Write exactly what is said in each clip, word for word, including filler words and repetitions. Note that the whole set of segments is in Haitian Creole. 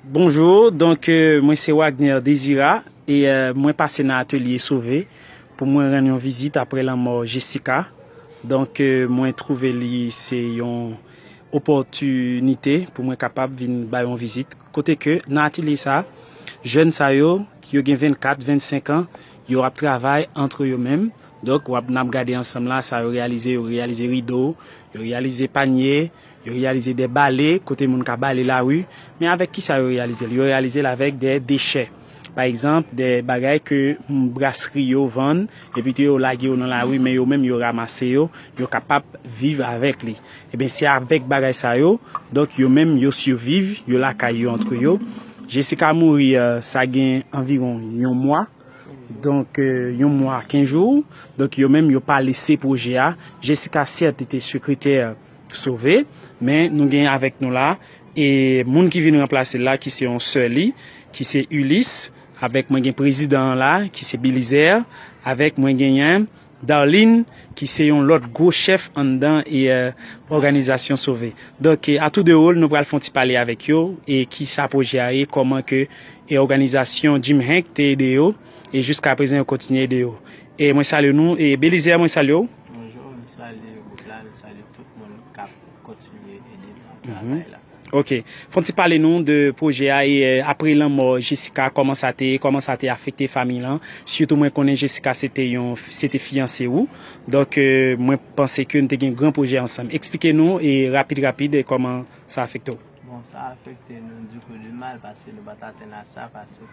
Bonjou, donk, euh, mwen se Wagner Désira e, euh, mwen pase nan atelye Sove pou mwen rann yon vizit apre lanmò Jessica. Donk, euh, mwen twouve li se yon opòtinite pou mwen kapab vin bay yon vizit. Kote ke nan atelye sa, jèn sa yo, yo gen vennkat, vennsenk an, yo ap travay antre yo menm. Donk, w ap, n ap gade ansanm la, sa yo reyalize, yo reyalize rido, yo reyalize panye, yo reyalize de bale, kote moun ka bale lari. Men avèk kisa yo reyalize l? Yo reyalize l avèk de dechè. Pa egzanp, de bagay ke, mm, brasri yo vann, epi tou yo lage yo nan lari, men yo menm yo ranmase yo, yo kapab viv avèk li. Ebyen, se avèk bagay sa yo, donk yo menm yo siviv, yo lakay yo antre yo. Jessica mouri, euh, sa gen anviwon yon mwa. Donk, euh, yon mwa, kenz jou. Donk, yo menm, yo pa lese pwojè a. Jessica, sèt, li te sekretè Sove, men nou gen avèk nou la, e moun ki vin ranplase l la, ki se yon sè li, ki se Ulysse, avèk mwen gen prezidan an la, ki se Belizaire, avèk mwen genyen Darline, ki se yon lòt gwo chèf anndan e, euh, òganizasyon Sove. Donk, e, a tou de wòl, nou pral fè yon ti pale avèk yo, e kisa pwojè a ye, kòman ke, e òganizasyon Jim Hank te ede yo, e jiska prezan yo kontinye ede yo. E mwen salye nou, e Belizaire, mwen salye w. Bonjou, m salye gwoup la, m salye tout moun k ap kontinye ede nan travay la. Ok. Fè yon ti pale nou de pwojè a e, euh, apre lanmò Jessica, kòman sa te ye, kòman sa te afekte fanmi lan. Sitou mwen konnen Jessica se te yon, se te fiyanse ou. Donk, euh, mwen panse ke n te gen gran pwojè ansanm. Eksplike nou e rapid rapid e kòman sa afekte w. Bon, sa afekte nou du coup de mal paske nou pa t atann a sa paske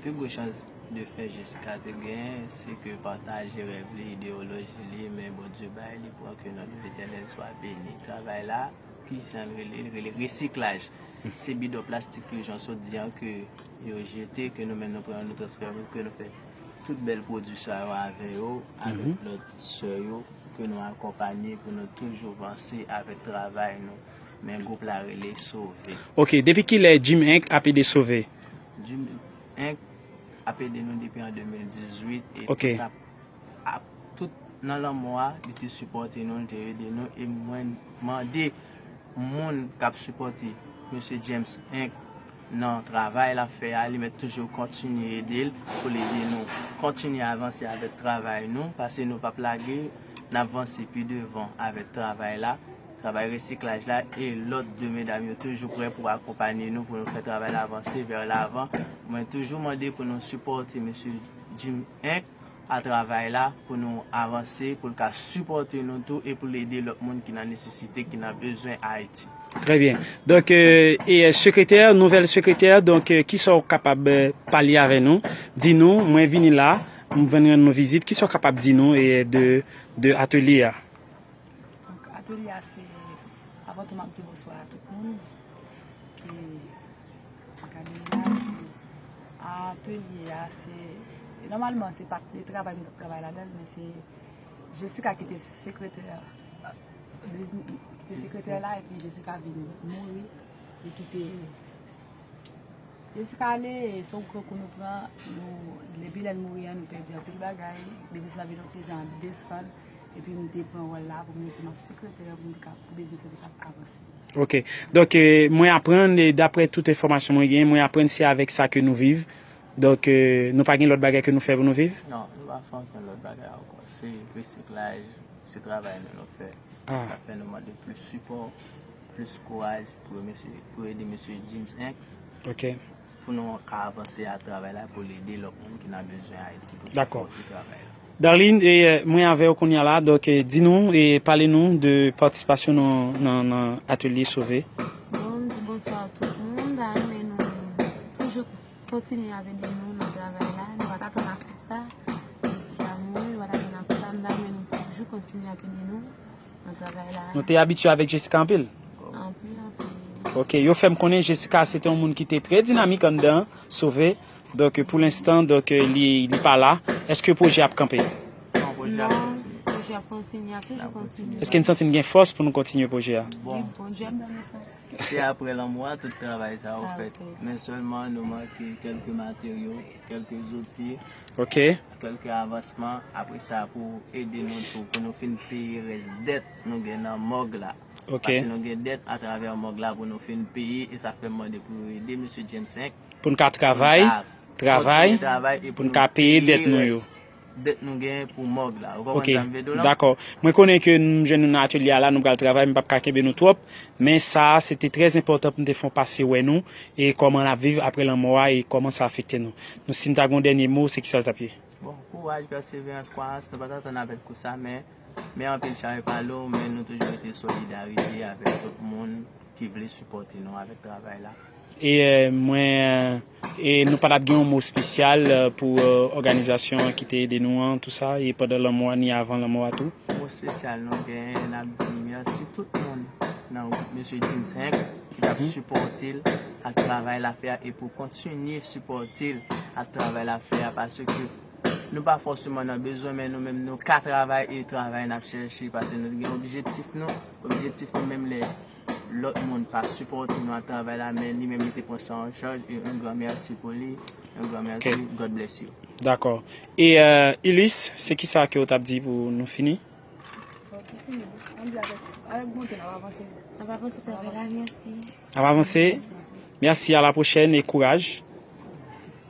pi gwo chans de fè Jessica te genyen, se ke pataje rèv li, ideyoloji li, men Bondye bay li pou ke non de Letènèl swa beni. Travay la, ki jan l rele? L rele resiklaj. Se bidon plastik yo, jan w sot di an, ke yo jete, ke nou menm nou pran yo, nou transfòme, ke nou fè tout bèl pwodui sa yo avè yo, avèk lòt sè yo, ke nou akonpanye, pou nou toujou vanse avèk travay nou. Men gwoup la rele Sove. Ok, depi kilè Jim Hank ap ede Sove? Jim Hank ap ede nou depi an de mil dizuit e Ok. Tout ap, ap, tout nan lanmò a, li te sipòte nou, li te ede nou, e mwen mande moun k ap sipòte mesye James Hank nan travay l ap fè a, li mèt toujou kontinye ede l pou l ede nou kontinye avanse avèk travay nou, paske nou p ap lage, n ap vanse pi devan avèk travay la, travay resiklaj la, e lòt de medam yo toujou prè pou akonpanye nou, pou nou fè travay la avanse vè lavan. Mwen toujou mande pou nou sipòte mesye Jim Hank a travay la, pou nou avanse, pou l ka sipòte nou tou, e pou l ede lòt moun ki nan nesesite, ki nan bezwen Ayiti. Trè byen. Donk, euh, e, euh, sekretè, nouvèl sekretè, donk, euh, kisa w kapab, euh, pale avè nou? Di nou, mwen vini la, m vin rann nou vizit. Kisa w kapab di nou, e, de, de atelye a? Donk, atelye a, se, avan tou, m ap di bonswa a tout moun ki ap gade m la. Epi, atelye a, se, nòmalman, se pa de travay m t ap travay ladan l, men se Jessica ki te sekretè, ki te sekretè la, epi Jessica vin mouri, li kite Jessica ale, se yon gran kou nou pran, nou, depi lè l mouri an, nou pèdi anpil bagay, biznis la vin yon ti jan desann, epi m te pran wòl la pou m di m ap sekretè, pou m te ka, pou biznis la te ka avanse. Ok. Donk, euh, mwen aprann, e daprè tout enfòmasyon mwen gen, mwen aprann se avèk sa ke nou viv. Donk, euh, nou pa gen lòt bagay ke nou fè pou nou viv? Non, nou pa fè ankenn lòt bagay ankò. Se resiklaj, se travay nou nou fè. Ah. Sa fè nou mande plis sipò, plis kouraj pou mesye, pou ede mesye James Hank. Ok. Pou nou ka avanse a travay la, pou l ede lòt moun ki nan bezwen Ayiti pou Dakò. Sipòte travay la. Darline, e, euh, mwen avè w kounye a la, donk, e, di nou, e pale nou de patisipasyon nan, nan, nan atelye Sove. Bon, m di bonswa a tout moun, m ta renmen nou toujou kontinye ap ede nou nan travay la, nou pa t atann a fè sa, Jessica mouri, nou pa t atann a fè sa, m ta renmen nou toujou kontinye ap ede nou nan travay la. Nou te abitye avèk Jessica anpil? Anpil, anpil. Ok, yo fè m konnen Jessica se te yon moun ki te trè dinamik anndan Sove. Donk, pou lenstan, donk, li, li pa la. Èske pwojè ap kanpe? Non, pwojè ap kontinye. Non, pwojè ap kontinye, ap toujou kontinye. Èske n santi n gen fòs pou nou kontinye pwojè a? Bon, Bondye ap ban nou fòs. Se apre lanmò a tout travay sa yo fèt. Sa yo fèt. Men sèlman nou manke kèlke materyo, kèlke zouti, Ok. kèlke avansman. Apre sa, pou ede nou tou, pou nou fin peye rès dèt nou gen nan mòg la. Ok. Paske nou gen dèt atravè mòg la pou nou fin peye, e sa fè m mande pou yo ede mesye James Hank. Pou n ka travay, travay, kontinye travay e pou n ka peye dèt nou yo. Dèt nou gen pou mòg la. Ou konprann Ok, sa m vle di w la? Dakò. Mwen konnen ke nou jwenn nou nan atelye a la, nou pral travay, m p ap ka kenbe nou twòp, men sa a, se te trè enpòtan pou n te fè yon pase wè nou, e kòman n ap viv apre lanmò a, e kòman sa afekte nou. Nou, si n ta gen yon dènye mo, se kisa l t ap ye? Bon, kouraj, pèseverans, kwayans, nou pa t atann avèk kou sa, men, men anpil chare pale w, men nou toujou rete solidarite avèk tout moun ki vle sipòte nou avèk travay la. E euh, mwen, euh, e nou pa t ap gen yon mo espesyal euh, pou euh, òganizasyon ki te ede nou an, tou sa, e pandan lanmò a, ni avan lanmò a tou. Mo espesyal nou gen, n ap di mèsi tout moun nan gwoup mesye James Hank ki t ap sipòte l ak travay l ap fè a e pou kontinye sipòte l ak travay l ap fè a, paske nou pa fòseman nan bezwen, men nou menm nou ka travay e travay n ap chèche, paske nou gen objektif nou. Objektif nou menm lè lòt moun pa sipòte nou ak travay la, men li menm li te pran sa an chaj, e yon gran mèsi pou li, yon gran mèsi, Ok. God bless you. Dakò. E euh, Ulysse, se kisa ke w t ap di pou nou fini? Bon, pou fini, ann di avèk, avèk bonte n ap avanse. N ap avanse travay la, mèsi. N ap avanse. Mèsi, a la pwochèn e kouraj.